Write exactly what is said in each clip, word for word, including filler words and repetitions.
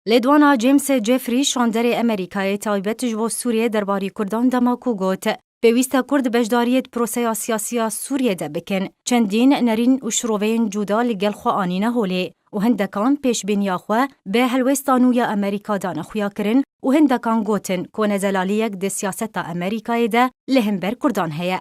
Lêdwana James Jeffrey, şanderê Amerîkayê taybet ji bo Sûriyê derbarî Kurdan dema ku got, pêwîst e Kurd beşdariyê di proseya siyasî ya Sûriyê de bikin. Çendîn nerîn û şiroveyên cuda li gel xwe anîne holê û hindekan pêşbîniya xwe bi helwêsta nû ya Amerîka dane xuyakirin û hindekan gotin ku nezelaliyek di siyaseta Amerîkayê de li hember Kurdan heye.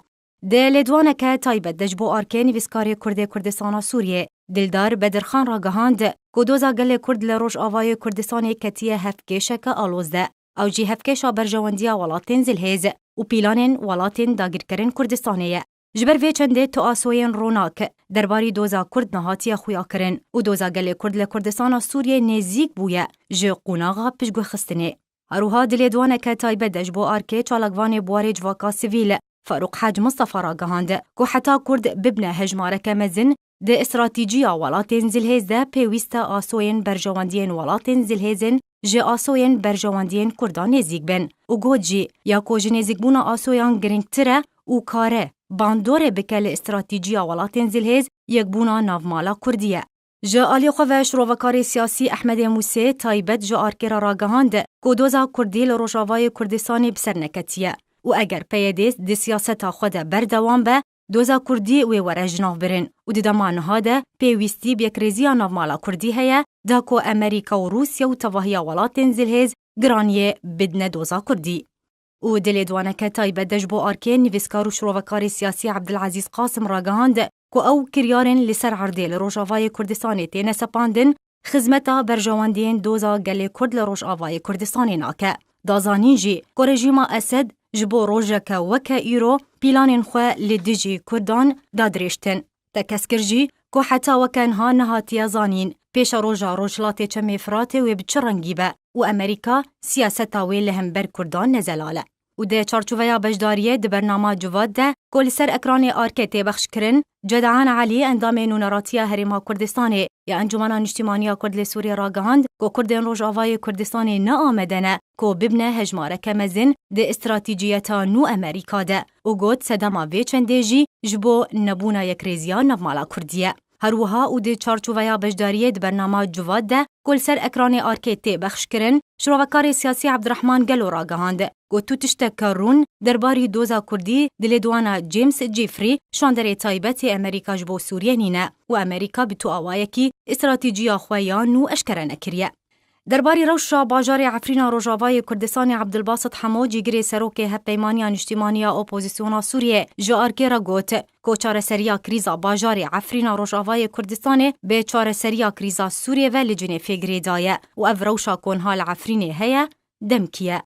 Di lêdwaneke taybet de ji bo arkê nivîskarê Kurdê Kurdistana Sûriyê, Dildar Bedirxan ragihand ku doza gelê Kurd li Rojavayê Kurdistanê ketiye hevkêşeke aloz de. Ew jî hevkêşa berjewendiya welatên zilhêz û pîlanên welatên dagirkerên Kurdistanê ye. Ji ber vê çendê tu asoyên ronak derbarî doza Kurd nehatiye xuyakirin û doza gelê Kurd li Kurdistana Sûriyê nêzîk bûye ji qonaxa piştguhxistinê. Her wiha di lêdwaneke taybet de ji bo arkê çalakvanê buwarê civaka sivîl Farûq Hac Mistefa ragihand ku heta Kurd bibne hejmareke mezin di estratîjiya welatên zilhêz de pêwîst e asoyên berjewendiyên welatên zilhêzin ji asoyên berjewendiyên Kurdan nêzîk bin û got jî ya ku ji nêzîkbûna asoyan girîngtir e û kare bandorê bike li estratîjiya welatên zilhêz yekbûna navmala Kurdî ye. Ji alî xwe ve şirovekarê siyasî Ehmedê Mûsê taybet ji arkê re ragihand ku doza Kurdî li Rojavayê Kurdistanê bi ser neketiye û eger P Y D di siyaseta xwe de berdewam be, doza Kurdî wê were jinavbirin û di dema niha de pêwîstî bi yekrêziya navmala Kurdî heye, da ku Amerîka û Rûsya û tevahiya welatên zilhêz giraniyê bidine doza Kurdî. Û di lêdwaneke taybet de ji bo arkê nivîskar û şirovekarê siyasî Ebdilezîz Qasim ragihand ku ew kiryarên li ser erdê li Rojavayê Kurdistanê têne sepandin, xizmeta berjewendiyên doza gelê Kurd li Rojavayê Kurdistanê nake. Da zanîn jî ku rejîma Esed ji bo rojeke weke îro pîlanên xwe li dijî Kurdan dadirêştin. Tekez kir jî ku heta weke niha nehatiye zanîn pêşeroja Rojhilatê Çemê Firatê wê bi çi rengî be û Amerîka siyaseta wê li hember Kurdan ne zelal e. Û di çarçoveya beşdariyê di bernama Civat de ku li ser ekranê arkê tê bexş kirin, Cedahan Elî, endamê Nûneratiya Herêma Kurdistanê ya Encûmena Niştîmaniya Kurd li Sûriyê ragihand ku Kurdên Rojavayê Kurdistanê ne amade ne ku bibne hejmareke mezin di estratîciyeta nû Amerîka de û got sedema vê çendê jî ji bo nebûna yekrêziya navmala Kurdî ye. Her wiha û di çarçoveya beşdariyê di bernama Civat de ku li ser ekranê arkê tê bexş kirin, şirovekarê siyasî Ebdirehman Gelo ragihand ku tu tişteke rûn derbarî doza Kurdî di lêdwana James Jeffrey, şanderê taybet ê Amerîka ji bo Sûriyê nîne û Amerîka bi tu awayekî estratîciya xwe ya nû eşkere nekiriye. Derbarî rewşa bajarê Efrîna Rojavayê Kurdistanê Ebdulbasit Hemo, cîgirê serokê Hevpeymaniya Niştîmaniya Opozisyona Sûriyê ji arkê re got ku çareseriya krîza bajarê Efrîna Rojavayê Kurdistanê bi çareseriya krîza Sûriyê ve li Cinêfê girêdaye û ev rewşa ku niha li Efrînê heye, demkî ye.